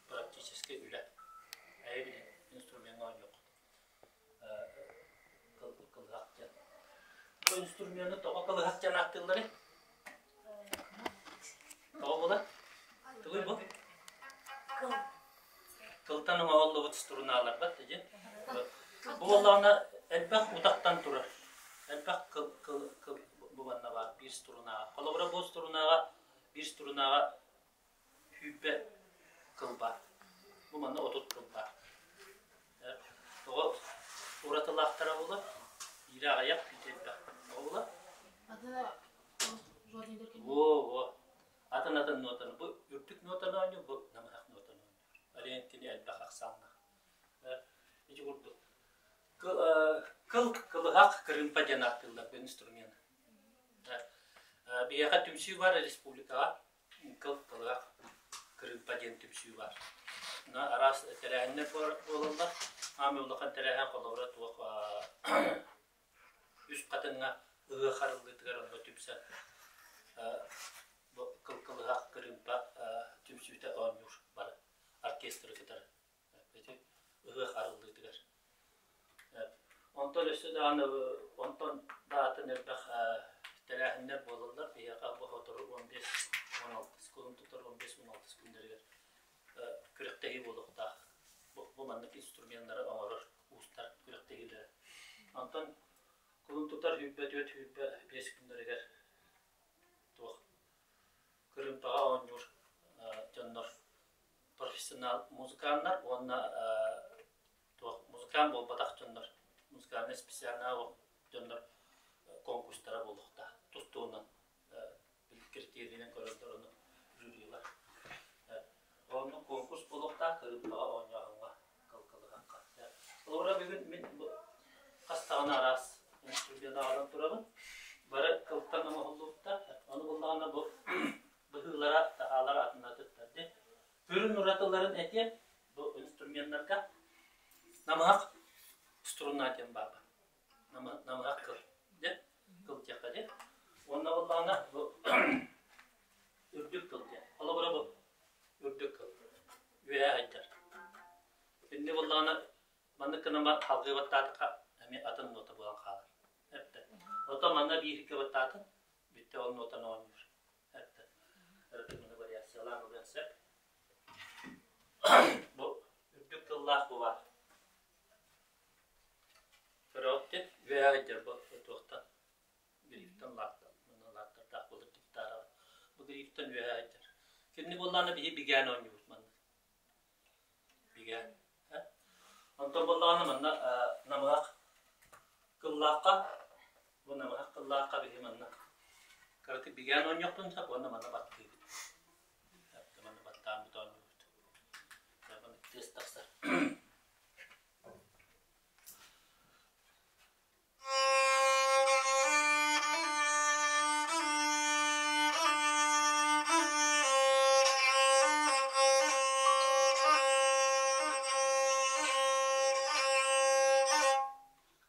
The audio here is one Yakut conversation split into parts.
Практическай үлэ. Эйэбилин инструмеҥҥа оонньуоххут. Кылыһах диэн. Бу инструмены тоҕо кылыһах диэн ааттыылларый? Тоҕо буолар? Тугуй бу? Кылтан оҥоһуллубут струналар бат диэн. Бу буоллаҕына элбэх утахтан турар. Элбэх кыл, кыл, кыл бу манна баар биир струнаҕа. Холобура бу струнаҕа биир струнаҕа 20 кыл баар. Бу манна 30 кыл баар. Тоҕо уратылаахтара буолар? Биирэ аҕыйах, биирэ элбэх. Тоҕо буолар? Во-во. Атын-атын нотаны. Бу үрдүк нотаны оонньуур, бу намыһах нотаны оонньуур. Ориентини элбэх ахсааннаах. Ити курдук. Кыл кылыһах кырыымпа диэн ааттыыллар бу инструмены. Биһиэхэ түмсүү бар республикаҕа кыл кылыһах кырыымпа диэн түмсүү бар. Араас тэрээһиннэр буолаллар. Аамай улахан тэрээһин холобура туох Үс Хатыҥҥа ыһыах арыллыытыгар онно түмсэн бу кыл-кылыһах кырыымпа түмсүүтэ оонньуур бары оркестры кытары ити ыһыах арыллыытыгар. Онтон өссө даҕаны онтон да атын элбэх тэрээһиннэр буолаллар. Биһиэхэ бу сотору 15-16 кулун тутар 15-16 күннэригэр күрэхтэһии буолуохтаах. Бу маннык инструменнары оҥорор уустар күрэхтэһиилэрэ. Онтон кулун тутар 24-25 күннэригэр туох кырыымпаҕа оонньуур дьоннор профессионал музыканнар уонна туох музыкант буолбатах дьоннор музыкальнай специальнай дьоннор конкурстара буолуохтаах тустуунан критерийинэн көрөллөр ону жюрилар. Онно конкурс буолуохтаах кырыымпаҕа оонньооһуҥҥа кылкылыһахха. Олора бүгүн мин хас даҕаны араас инструмент аҕалан турабын. Бары кылтан оҥоһуллубуттар. Ону буллаҕына бу быһыылара, таһаалара атын атыттар дии. Сүрүн уратыларын этиэм бу инструменнарга намыһах струна диэн баар. Намыһах кыл. Дьэ, кыл диэххэ дии. Уонна буоллаҕына бу үрдүк кыл диэн. Холобура бу үрдүк кыл. Үөһэ сылдьар. Инни буоллаҕына маннык гынан халгыы баттаатахха эмиэ атын нота буолан хаалар. Эптэ. Оттон манна биириккэ баттаатын бүттэ ол нотаны оонньуур. Эптэ. Ырытыгыны вариациялаан ылыан сөп. Бу үрдүк тыллаах бу баар. Көрөҕүт үөһэ сылдьар бу туохтан грифтэн лааттан мына лааттардаах былыр гитараҕа бу грифтэн үөһэ сылдьар. Кинини буоллаҕына биһи бигээн оонньуубут манна. Бигээн. Онтон буоллаҕына манна намыһах кыллаахха бу намыһах кыллаахха биһи манна кыратык бигээн оонньуохпун сөп уонна манна баттыыбыт. Манна баттаан бут оонньуубут. Тыас тахсар.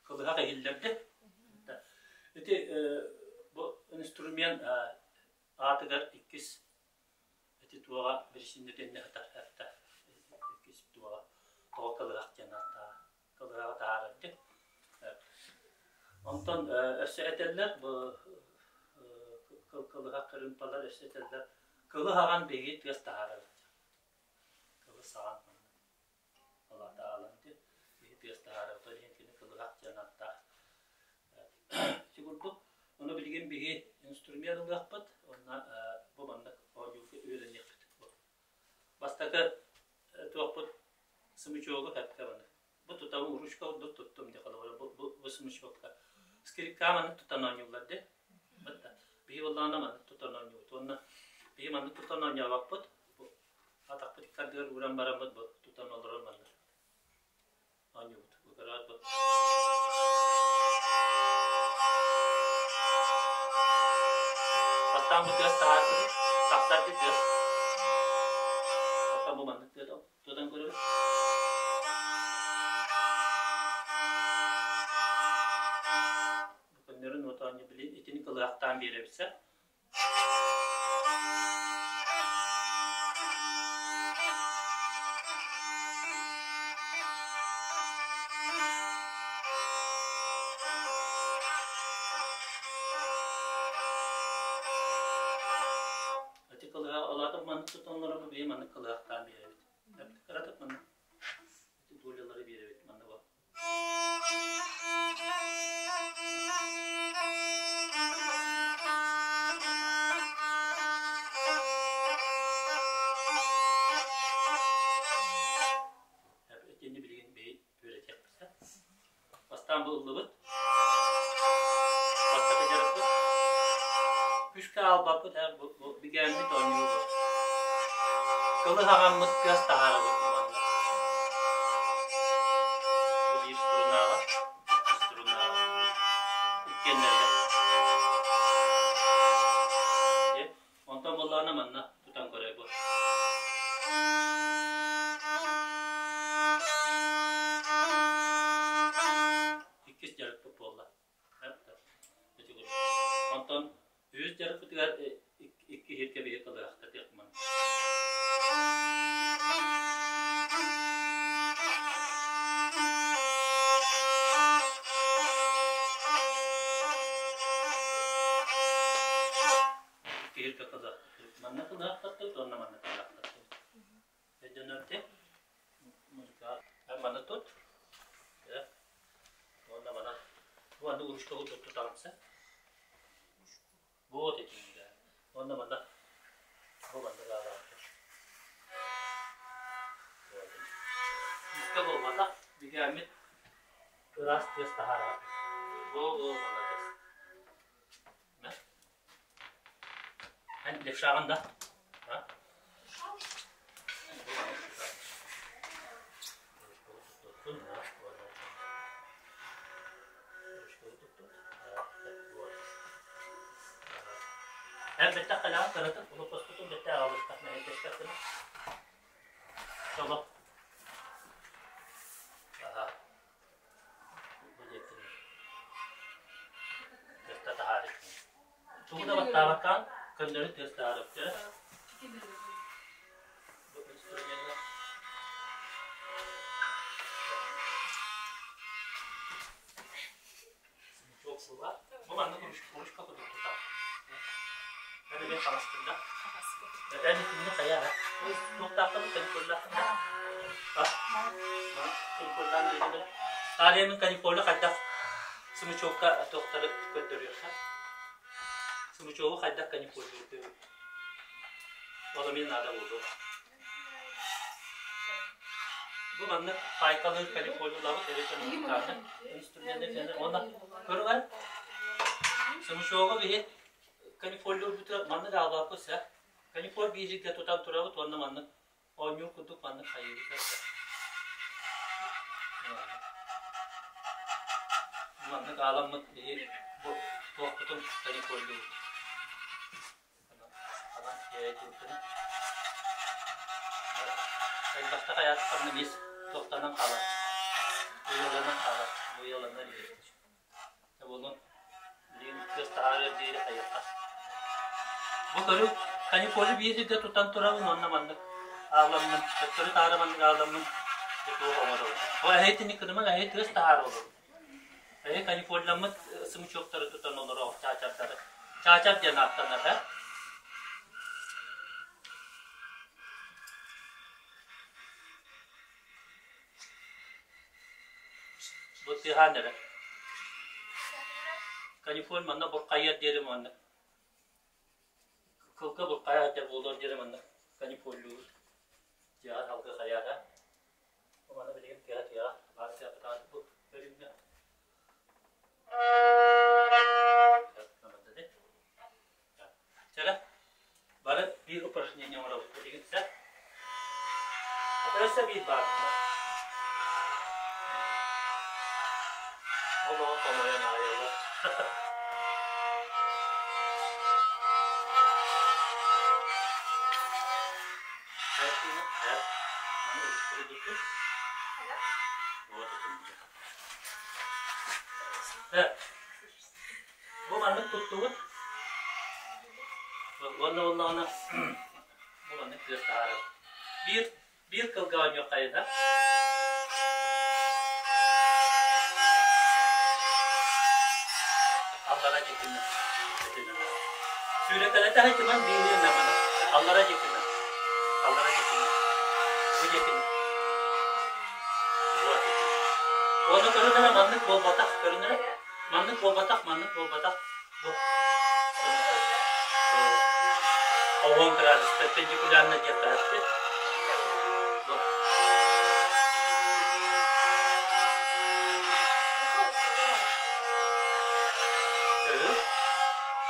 Кылыһах иһиллэрдэ. Ити бу инструмент аатыгар иккис ити туоҕа бирисиннэтиннэ сытар иккис туоҕа тоҕо кылыһах диэн ааттааҕа кылыһаҕы таһаарар диэн. Онтон өссө этэллэр бу кылыһах кырыымпалар өссө этэллэр кылы хаҕан биһиги тыас таһаарабыт диэн. Кылы саҕан алаата аалан диэн биһи тыас таһаарабыт ол иһин кини кылыһах диэн ааттаах. Ити курдук ону билигин биһи инструмент ылыахпыт уонна бу маннык оонньуурга үөрэниэхпит. Бастакы туохпут смычогу хэпкэ баны. Бу тутабын ручка курдук туттум дии холобура бу бу бу смычокка. Скрипка маннык тутан оонньууллар дии. Бытта. Биһи буоллаҕына маннык тутан оонньуубут. Уонна биһи маннык тутан оонньообоппут. Бу атахпыт иккардыгар ууран бараммыт бу тутан олорон маннык оонньуубут. Бу көрөөт бу. Бастаан бу тыас таһаарбыт, тахсар тыас. Оттон бу маннык тыа тутан көрөбүт. Бу көннөрү нуота оонньуу били итини кылыһахтаан биэрэбит сэ. Ити кылыһах олоотох маннык тутан олорон бэйэ маннык кылыһахтаан биэрэбит. Кыратык маннык ити долялары биэрэбит манна бу. Итини билигин бэйи үөрэтиэхпит. Бастаан бу ыллыбыт. Бастакы дьарыкпыт. Күүскэ аалбаппыт бу бигээммит оонньуу бу. Кылы хаҕаммыт тыас таһаарабыт манна. Бу биир струнаҕа, икки струнаҕа. Иккиэннэригэр. Онтон буоллаҕына манна тутан көрөй бу. Иккис дьарыкпыт буолла. Онтон үһүс дьарыкпытыгар икки иһиргэ биһи кылыһахтатыахмын. Киһиргэ кылыһахтатыбыт. Манна кылыһахтаттыбыт уонна манна кылыһахтаттыбыт. Өйдөнөртө музыка маны тут. Уонна манан бу аны ручкабыт туттутаҕынса. Вот этиҥ Уонна манна бу манна гаалаабыт. Муска буолбатах, бигээммит ыраас тыас таһаарар. Бу молодец. Эн левшаҕын да? Эн бэттэх кэлэҕин кыратык улуппаспытын бэттэх аҕалбыттах мэһэйдэспэт гына. Соло. Аха. Бу диэккин тыаста таһаар Тугу да баттаабаккаан көннөрү тыас таһаарыптара. Бу инструмены Смычок була. Бу маннык ручка курдук тутар. Эн эмиэ хаҥаскын да? Эн итинни хайа туохтааххын каникуллааххын да? Каникуллаан диэни Таарыйамын каникулы хайдах смычокка туохтары көрдөрүөххэ? Смычогу хайдах каникуллуурдуй? Ол эмиэ наада буолуо. Бу маннык пайкалыыр каникуллабыт эбэтэр музыкальный инструменты уонна көрүҥэр смычогу биһи канифоллуурбутугар маннык аалбаппыт сэ. Канифоль бииргэ тутан турабыт уонна маннык оонньуур курдук маннык хайыыбыт Маннык ааламмыт биһи бу туохпутун канифоллуубут. Элбэхтэ хайаатаххына мис туохтанан хаалар. Уйаланан хаалар. Уйаланар иһит. Буолун билигин тыас таһаарыар диэри хайыахха. Бу көрү каникулы биир сиргэ тутан турабын уонна маннык ааламмын, төттөрү таары маннык ааламмын туох оҥоробун. Бу эһэй итинник кынымаҥ эһэй тыас таһаара олорун. Эһэй каникулламмыт смычоктары тутан олороо чаачардары. Чаачар диэн ааттанар ээ. Бу тыаһаан эрэ. Канифоль манна бурхайыар диэри манна. Кылга бурхайа этэ буолуор диэри манна канифоллуур. Дьиэҕэ салгыы хайаата. Бу манна билигин тыаһа тыаҕа баар тыаҕа бу бөлүҥҥэ. Чэ, бары биир упражнение оҥоробут билигин сэ. Өссө биир баар. Олоҕу хомойон аҕайаллар. Бу маннык туттубут. Уонна буоллаҕына бу маннык тыас таһаарар. Биир биир кылга оонньуоххайына. Аллара дьиккинэ. Сүүрэкэлэтэ сылдьыман биири намана. Аллара дьиккинэ. Аллара дьиккинэ. Бу дьиккинэ. Уонна көрүнэрэ маннык буолбатах, көрүнэрэ маннык буолбатах, маннык буолбатах. Бу 10 градус перпендикулярно диэххэ Бу.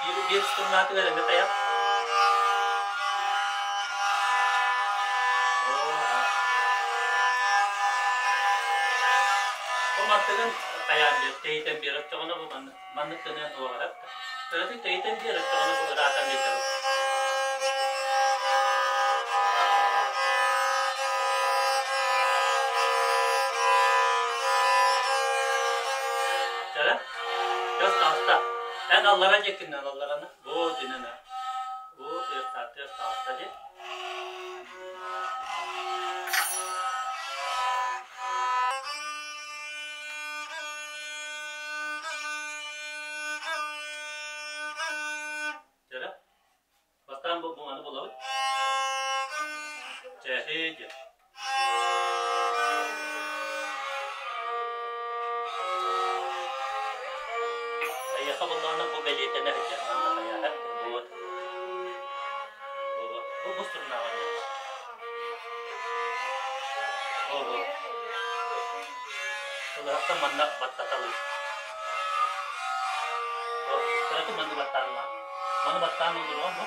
Биир, биир струнатыгар эмэ хайа. Бу мантыгын хайаан биэр, тэйитэн биэр, оччоҕуна бу маннык, маннык гыныан уоҕарар да. Кыратык тэйитэн биэр, оччоҕуна бу ыраатан биэрдэҕин. Чара, Тыас таҕыста. Эн аллара диэкиннэн аллараны. Бу динэн Бу тыас тыас таҕыста дии. Чара. Бастаан бу маны булабыт. Чэһи диэн. Эйиэхэ буоллаҕына бу бэлиэтэнэ сылдьар манна хайааһа вот бу бу струннаҕа Бу Тылыһахтан манна баттаталыы. Кыратын манна баттаанна. Маны баттаан олоруом бу.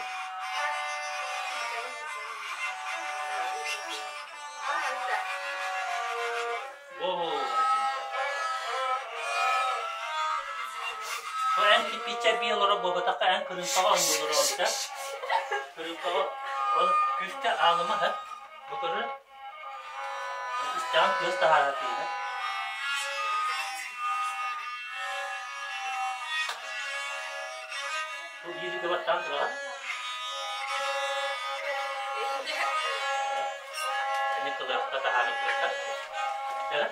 Бу эн кирпииччэ бии олорор буолбатахха эн кырыымпаҕа онньуу олороҕун Кырыымпаҕа ол күүскэ аалыма һэ бу көрөр истэҕин тыас таһаарар киһини. Бу биири кыбаттаан тураҕын. Эми кылыахта таһааран кытта. Дьэ.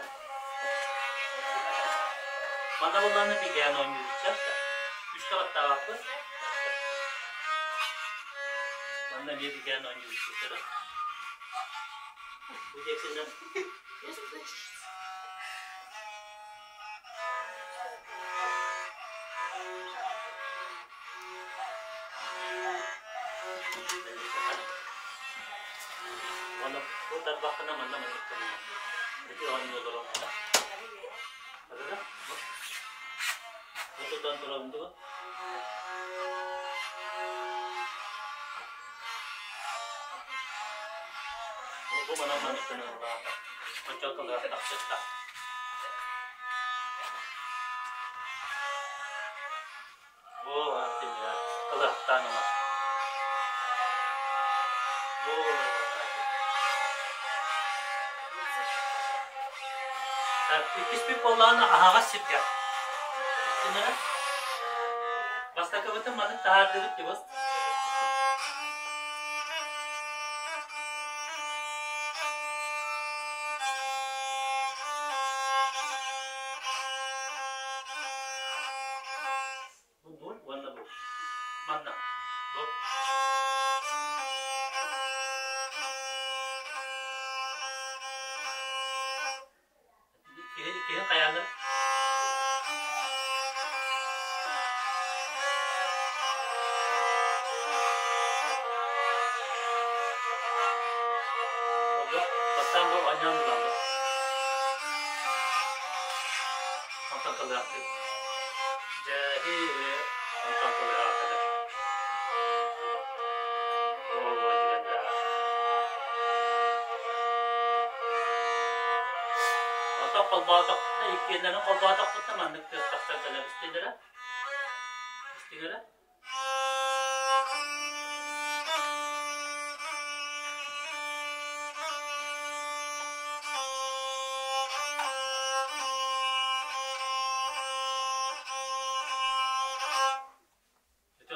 Манна буллааны бигээн оонньуубут да. Үстэ баттаабаппыт. Манна эмиэ бигээн оонньуубут. Бу диэкинэн Уонна бу тарбаххына манна маннык гынна. Ити оонньуулар оҥоро. Арыра? Бу тутан турабын дуо? Бу манан маннык гыныллаата. Оччотугар тахсытта. Бу кылыһахтаан ылар. Бу Иккиспит буоллаҕына аһаҕас сиргэ. Истинэрэ. Бастакыбытын маннык таһаардыбыт дибас. Бу бу уонна бу. Манна. Бу. Киһи, киһи хайааны Бу, бастаан бу оонньоон булабыт. Онтон кылыахтык. Дьэһи онтон кылыахтык. Оо, дигэннээх. Онтон холбоотохпутуна, иккиэннэрин холбоотохпутуна маннык тыас тахсар кэлэр истилэрэ. Истиҥэрэ.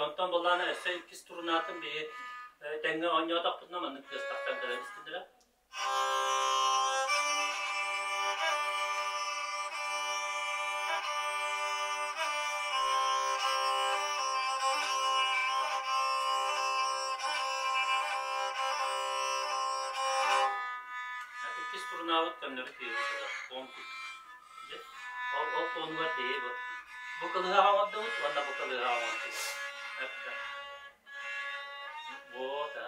Онтон буоллаҕына өссө иккис турунаатын биһи тэҥҥэ оонньоотохпутуна маннык тыас тахсан кэлэн истиннэрэ. Иккис турунаабыт көннөрү тыаһы турар, фон курдук. Ол, ол фонугар тиһи бу. Бу кылыһаҕа оҥордубут уонна бу кылыһаҕа оҥордубут. Вот, а.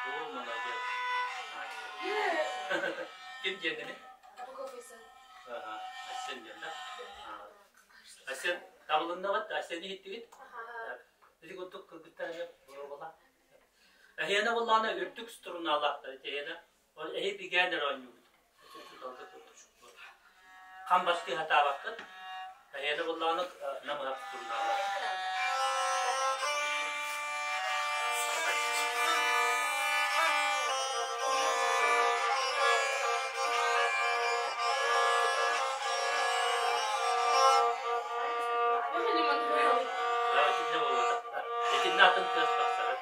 О, молодец. Ким диэҥҥиний? Ага, Асен диэн да? Асен табылыннаҕыт, Асен иһиттигит? Ити курдук кыргыттар эмиэ боруобала. Эһиэнэ буоллаҕына үрдүк струналаахтар итиэнэ ол эһи бигээн эрэ оонньуугут. Хам бастыы сатаабаккыт. Эһиэнэ буоллаҕына намыһах струналаах. Итиннэ атын тыас тахсара.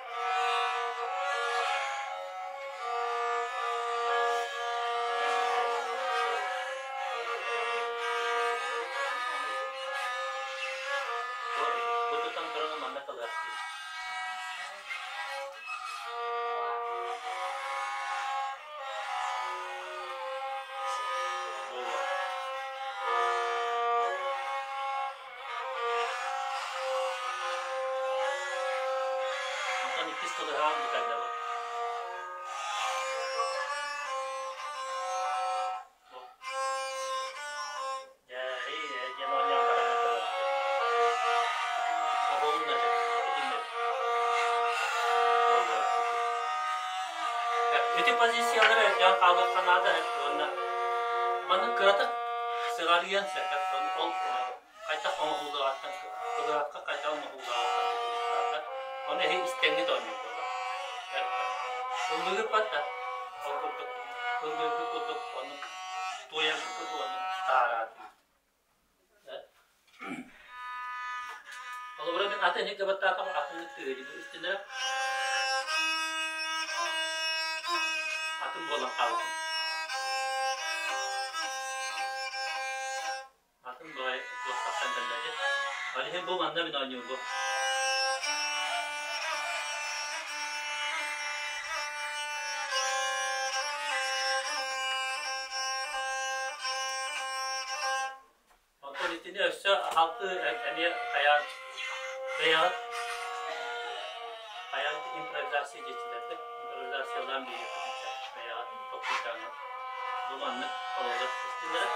Бу тутан туран манна кылыахтыы. Онтон иккис кылыһаҕын бүтэллэбит. Дьэ, диэн оонньоон баран Оһолун этиннэр. Ити позициялары өйдөөн хаалыахха наада уонна маннык кыратык сыҕарыйан сөп. Ол хайдах оҥоһуулааҕыттан кылыһахха хайдах оҥоһуулааҕыттан тутулуктаах. Ону эһи истэҥҥит оонньуур буолар. Ыллыырбат да ол курдук ыллыыргыт курдук оннук туойаргыт курдук оннук таараатыы. Холобура мин атын иһиккэ баттаатаҕым атыннык тыаһыйбыт истинэ атын буолан хаалбытым. Атын баҕайы туох тахсан кэллэ ити. Ол иһин бу манна мин оонньуурбу. Оттон итини өссө халты эмиэ хайаан бэйэҕит хайаан импровизация диэччилэрдэ импровизациялаан биэриэххитин сөп бэйэҕит толкуйдааҥҥыт бу маннык холобура истилэрэ.